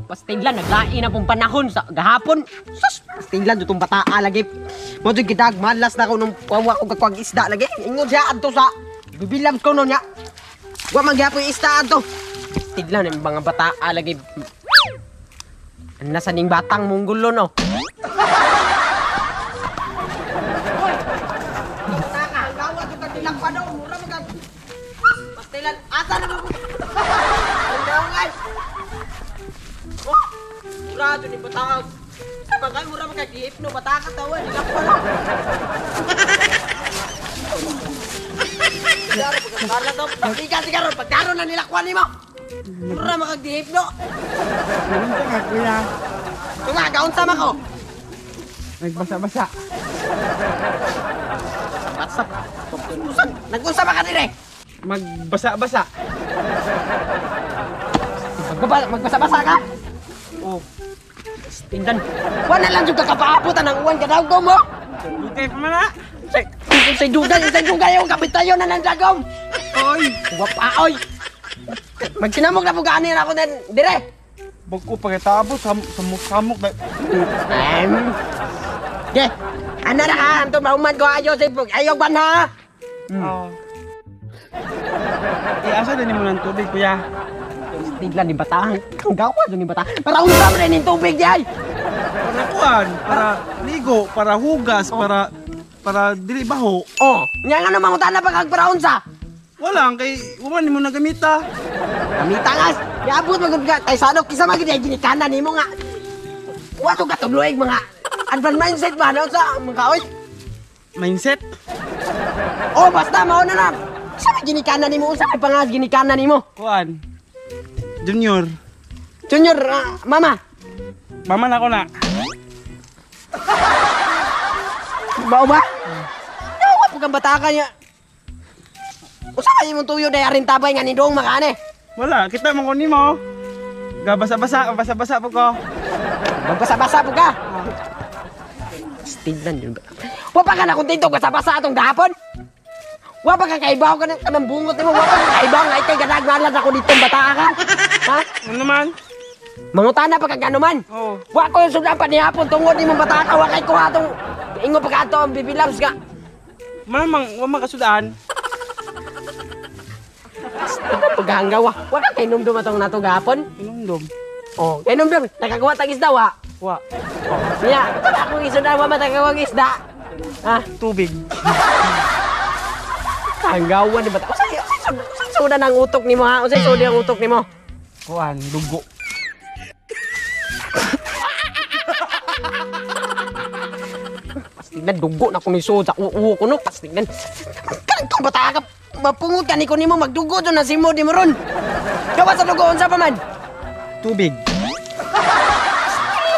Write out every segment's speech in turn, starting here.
Pastiglan, naglain na pong panahon sa gahapon. Sus, pastiglan, itong bataa lagi. Mo dyan kitag, malas na ko nung kuwa ko kakwag isda lagi. Ingon siya, adto sa bibilabs ko nun niya. Wa man gyapon isda adto. Pastiglan, yung mga bataa lagi. Nasa ning batang mong gulo, no? Hoy! Bata ka, gawa ko katilang pa daw. Mura magag... Pastilan, asa na mo? Ang dawangan! Oh, mura doon yung batang. Bagay, mura magkagihip no, bata ka tawa, di ka pala. Pagkaro, pagkaro na nila kuha mo. Mura makagdihip no. Ganun ka, kuya. Tunga, gaon sama ko. Nagbasa-basa. Basa. Nag-unsa ba ka dire? Magbasa-basa. Magbasa-basa ka? Oh. Tindan. Wala lang yung kakapaabot ang uwan ka daw mo. Dugay pa man na. Say dugay, say dugay yung kapitayo na ng dagom. Oy, Wapa oy. Magsinamok na po gani na ako din dire. Bag-o pagkatapos samok-samok na. Ge. Ana ra ha, anto mahuman ko ayo say ayo ban ha. Oh. Eh, asa din mo ng tubig, kuya? Tiglan ni batang. Ang gawa dun ni batang. Para unsa man ning tubig di ay. Para kuan, para ligo, para hugas, oh. para dili baho. Oh, nya nga naman utana pa kag para unsa? Wala kay wa man nimo nagamita. Gamita nga. Giabot man gud ka kay sanok kisa man gid ay ginikanan nimo nga. Wa to katubloig mga advance mindset ba no sa mga oy. Mindset? Oh, basta mao na lang. Sa may ginikanan nimo unsa may pangas ginikanan nimo? Kuan. Junior. Junior, mama. Mama na ko na. Bao ba? Nawa po kang bata ka niya. Usa kayo mong tuyo dahil arin tabay nga ni Dong makaane. Wala, kita mo ko nimo. Gabasa-basa, basa-basa po ko. Magbasa-basa po ka. Tignan yun. Wa pa ka na kontento basa-basa atong gahapon. Wa pa ka kaibaw ka ng bungot nimo. Wa pa ka kaibaw nga ikay ganagmalan ako ditong bata ka. Ha? Ano man? Mangutana pa kag ano man. Oh. Wa ko yung sudan pa nihapon tungod nimong bata ka. Wa kay kuha atong ingo pa ka ato ang bibilabs ka. Malamang wa man kasudan. Paghanggawa. Wa ka kay numdum atong nato gahapon. Inumdum. Oh, kay numdum. Nakagawa tag isda wa. Wa. Oh, niya, akong isudan wa matagawang isda. Ha? Tubig. Hanggawan ni bata. Usay sudan ang utok nimo ha? Usay sudan ang utok nimo? Kuan, dugo. Pastignan dugo na ko ni sud sa uwo ko no. Pastignan. Kanang bata ka mapungot ka ni ko nimo magdugo do na simo di mo ron. Gawa sa dugo unsa pa man? Tubig.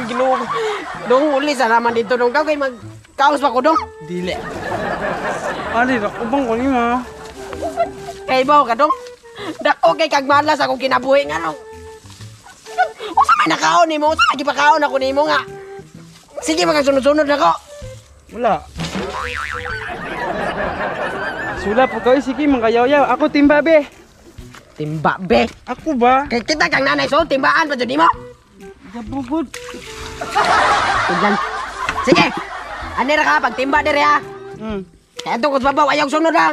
Ginoo. Dong uli sa naman dito dong kay mag kaos pa ko dong. Dili. Ali ra ubang ko nimo. Kay baw ka dong. Dako kay kag malas akong kinabuhi nga no. Unsa may nakaon nimo? Unsa may gipakaon ako nimo nga? Sige magsunod-sunod nako. Wala. Sula po kayo, sige mga kayaw-yaw. Ako timba be. Timba be. Ako ba? Kay kita kang nanay so timbaan pa jud nimo. Gabugod. Tignan. Sige. Ani ra ka pag timba dire ha. Kaya to kus babaw ayaw sunod ha.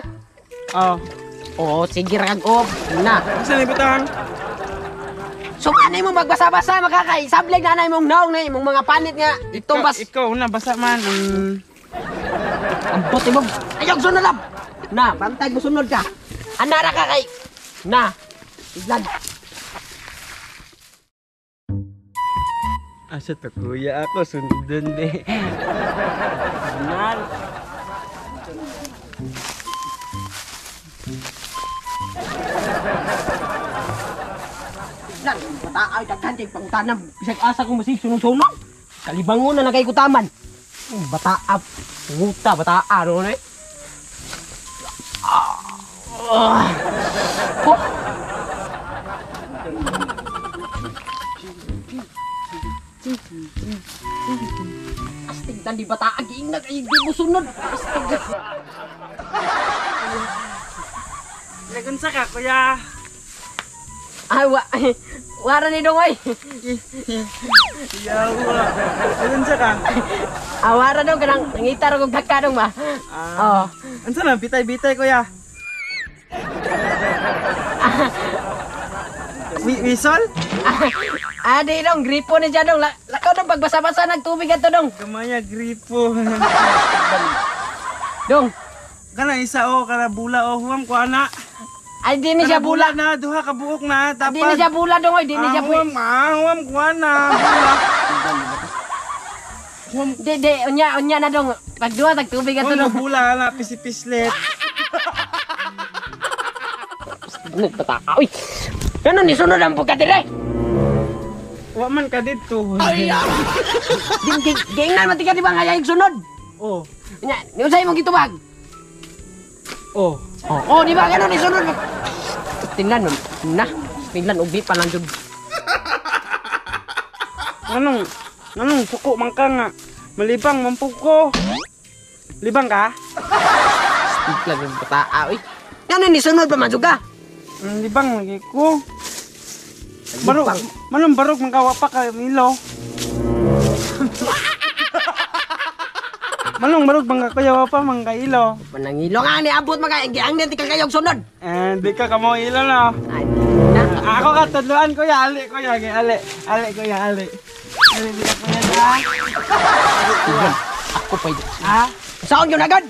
Oh. Oo, sige ra kag op. Na. Asa ni butang? So anay mo magbasa-basa makakay sableg na anay mong naong na imong mga panit nga itumbas. Ikaw na basa man. Ambot imong. Ayaw sunod lang. Na, bantay mo sunod ka. Ana ra ka kay. Na. Tignan. Asa to kuya ako sundan de. Nal. Tignan, bata ay daghan kay pangtanam. Bisag asa ko masig sunod-sunod. Kalibangon na kay kutaman. Bata up. Nguta bata ano na eh. Oh. Astig tan di bata giingag ay di mo sunod. Astig. Nagunsa ka kuya? Ay, wa. Wara ni dong oy. Yawa. Ayun sa ka. Ah, wara dong kanang nangita ra kog daka dong ba. Ah. Oh. Unsa na bitay-bitay kuya? Wisol? Ah, di dong gripo ni siya dong. Lakaw dong pagbasa-basa nagtubig ato dong. Gamaya gripo. Dong. Kana isa o kana bula o huwam ko ana. Ay di ni siya Kana bula. na duha ka buok na dapat. Di ni siya bula dong oy, di ni siya bula. Huwam ah, huwam ko ana. Bula. Huwam Di di unya unya na dong. Pagduha tag tubig ato huwam dong. bula ana pisi-pislit. Nagpataka oy. Ano ni sunod ang pagkadire? Wa man ka didto. Di giingnan man tika di ba nga ayag sunod? Oh. Nya, ni unsay imong gitubag? Oh. Oh, oh di ba ganun ni sunod? Tingnan mo. Na, tingnan ubi pa lang jud. Anong anong suko man ka nga? Malibang man po ko. Libang ka? Tiglan yung bataa oy. Ngano ni sunod pa man jud ka? Libang lagi ko. Barog, manong barog man ka wa pa ka milo. Manong barog man ka kuya wa pa man ka ilo. Manangilo nga ni abot mga giang ni tika kayog sunod. Eh, di ka kamo ilo no. Ay, na. Ako ka tudloan kuya, ali kuya, gi ali. Ali kuya, ali. Ali di ka kuya na. Ako pa. Ha? Saon yun agad?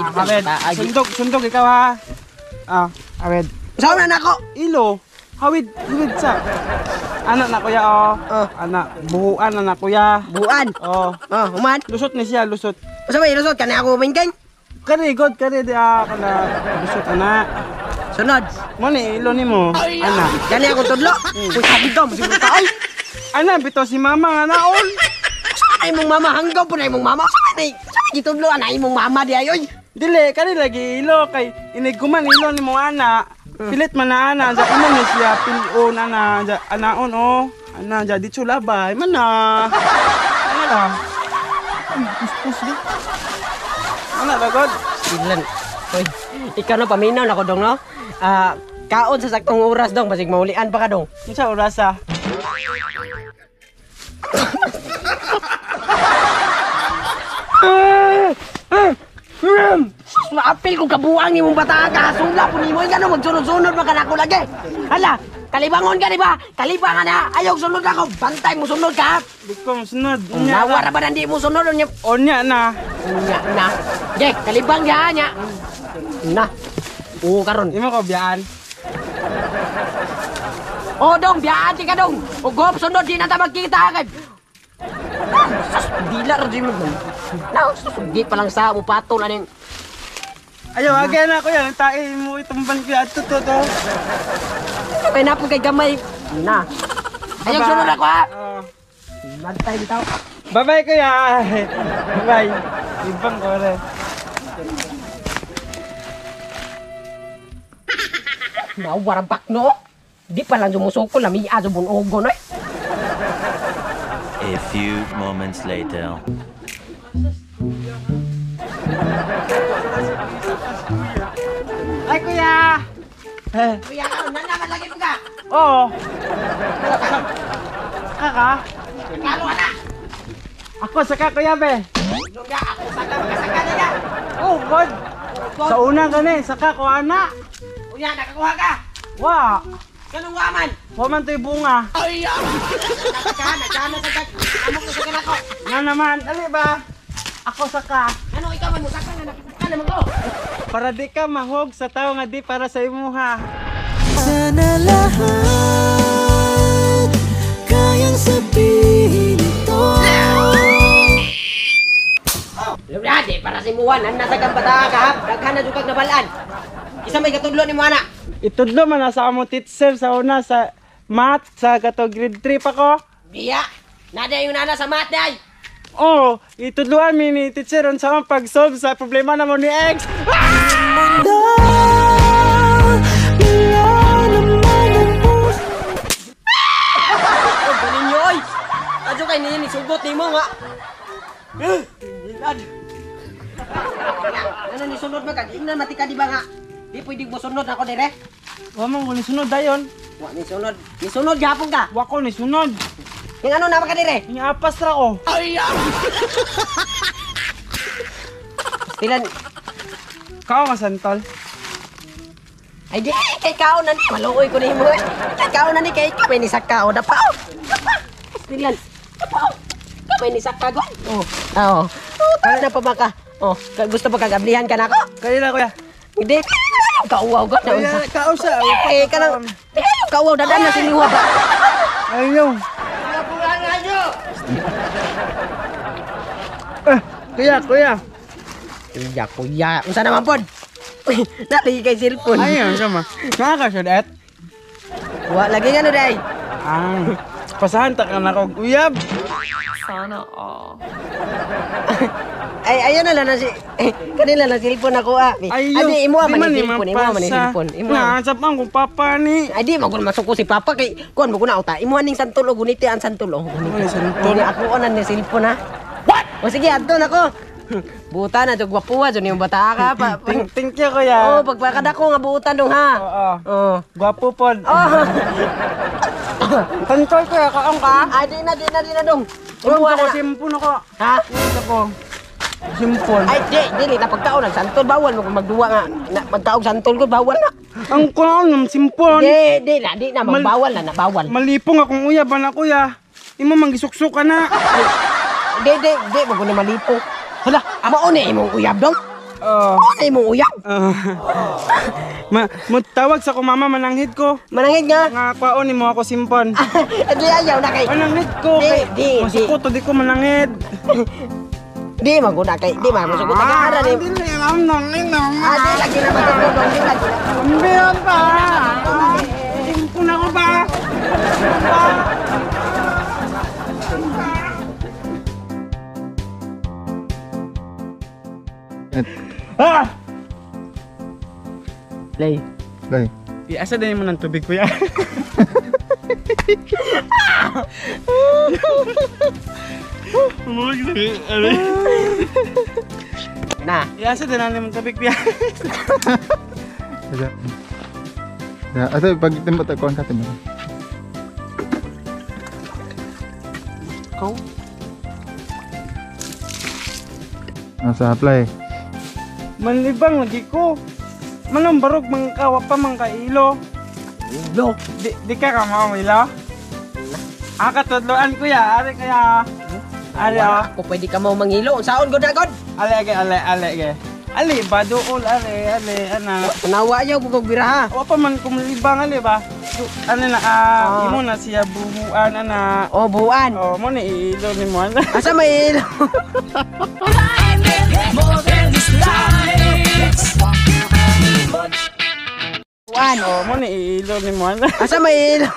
Ah, awed. Sundog, sundog ikaw ha. Ah, awed. Saon na nako? Ilo. Hawid, hawid sa. Anak na kuya oh. Oh. Anak, buhuan na na kuya. Buan. Oh. Oh, human. Lusot ni siya, lusot. Usa ba ilusot kani ako mingking? Kani god kani di ah kana lusot ana. Sunod. Mo ni ilo nimo. Ana. Kani ako tudlo. Uy, sabi ka, masiguro ka ay. Ana bitaw si mama nga naon. Sa ay mong mama hanggaw po na imong mama. Sa ay sa gitudlo ana imong mama di ay oy. Dili kani lagi ilo kay iniguman ilo nimo ana. Pilit man na ana, ja imo ni siya pilon ana, ja anaon oh. Ana ja ditso labay man na. Ana lang. Pus di. Ana ba god? Tingnan. Uy, ikaw na paminaw na ko dong no. Ah, kaon sa saktong oras dong basig maulian pa ka dong. Unsa orasa? Maapil kong kabuang imong bata ka hasula po nimo ngano magsunod-sunod man ka nako lagi. Hala, kalibangon ka di ba? Kalibangan na. Ayaw sunod ako. Bantay mo sunod ka. Di ko sunod. Nawa ra ba na di mo sunod unya? Onya na. Unya na. Ge, kalibang diha nya. Na. Oo karon. Imo ko biyaan. Oh dong, biyaan ti ka dong. O gop sunod di na ta magkita kay. Sus, dila ra di mo. Na, sus, di pa lang sa mo patol aning. Ayaw, agay na kuya, tae mo itumban kuya ato to to. Kay napon kay gamay. Na. Ayaw sunod ako ha. Oh. Bantay bitaw. Bye-bye kuya. Bye. Ibang ko rin. Nawara bakno. Di pa lang sumusuko lami aso bunogo no. A few moments later. Ay kuya. Eh, Kuya, na naman lagi po ka. oo. Saka ka? Kalo na. Ako saka kuya be. Nungga ako saka makasaka na ya. Oh God. Sa una gani, saka ko ana. Unya nakakuha ka. Wa. Ganun wa man. Wa man to'y bunga. Nakaka, nagkano sa kag. Amok na sa kanako. Nga naman, ali ba? Ako saka. Ano ikaw man musaka na nakasaka naman ko. Para di ka mahog sa tao nga di para sa imuha. Sana lahat kayang sabihin ito. Lubra, di para sa imuhan. Ang nasa kang bata ka, daghan na jud kag nabalaan. Isa may katudlo ni mo ana. Itudlo man na sa among teacher sa una sa math sa kato grade 3 pa ko. Biya. Nada yung nana sa math day. Oh, itudloan mi ni teacher unsa ang pag-solve sa problema namo ni ex. Mundo, wala naman ang puso. Oh, ganin nyo, oy. Adyo kay niya ni sugot nimo nga. Eh, tingnan. Ano ni sunod man kag ingnan matika di ba nga? Di pwede mo sunod ako dire. Wa man ko ni sunod dayon. Wa ni sunod. Ni sunod gihapon ka. Wa ko ni sunod. Yung ano naman ka dire? Yung apas ra ko. Pastilan. Kao nga santol. Ay di kay kao na ni maluoy ko nimo. Kay kao na ni kay kamay ni saka o dapa. Dapa. Pastilan. Dapa. Kamay ni saka go. Oh. Oo. Oh, na pa ba ka? Oh, gusto pa kag ablihan ka nako? Kaya kuya. Hindi. Kauwaw ka na unsa. Kao sa. Eh, kanang kauwaw dadan na siniwa ba. Ayaw. Eh, kuya, kuya. Kuya, kuya. Unsa naman pod? Uy, nalagi kay cellphone. Ayaw, sama. Nakaka-shot. Wa lagi nga no day. Ah, pasahan ta ka na kog uyab. Sana all. Ay, ayun na lang na si kanila na cellphone ako ah. Ayaw. Ay, di imo Di man man ni cellphone, imo man ni cellphone. Imo. Na, sa pang kong papa ni. Ay di man masuko si papa kay kuan mo kuna uta. Imo ning santol og guniti ang santol oh. Imo ni santol. Guniti ako na ni cellphone ha. What? O sige adto nako. Buta na jud gwapuha jud nimo bata ka pa. Thank you kuya. Oh, pagpakadako nga buutan dong ha. Oo. Oh. Gwapo pod. Oh. Santol kuya, kaong ka. Ay di na di na di na dong. Imo Imo ako na. simpon ako. Ha? Ako. Simpon. Ay di dili ta pagkaon ang santol bawal mo kung magduwa nga na, magkaog santol ko bawal na. Ang kuan ng simpon. Di di na di na magbawal na bawal. Malipong akong uyab na kuya. Imo mangisukso ka na. Di di di mo kuno malipong. Hala, mao na imong uyab dong. Oh. Mao na imong uyab. Ma, mutawag sa ko mama mananghid ko. Manangit nga. Nga kwaon nimo ako simpon. Di ayaw na kay. Mananghid ko Di, kay di, di. masuko to di ko mananghid. Di man guna kay di man masuko tagaara ni. Dili ma'am nang nang. Ah, di lagi na masuko dong, di lagi na. Ambiyon pa. Simpon ako ba? Ah! Play. Play. Iasa din mo ng tubig kuya. Na. Iasa din namin ng tubig kuya. Ya, ato pag timba ta kuan ka timba. Ikaw? Sa play. Manlibang lagi ko. Manong barog mang kawa pa mang kailo. Ilo. Di ka kamo ilo? Ah, katudloan kuya. Ari kaya. Ari Wala ah. ako pwede ka mo mangilo. Unsaon gud na gud? Ale ge ale ale ge. Ali ba dool ale ale ana. Tanawa ayaw ko kog biraha. Wa pa man kumlibang ali ba? Ano na ah, imo na siya buhuan ana. Oh, buwan. Oh, mo ni iilo ni mo ana. Asa may ilo? Buwan. Oh, mo ni iilo ni mo ana. Asa may ilo?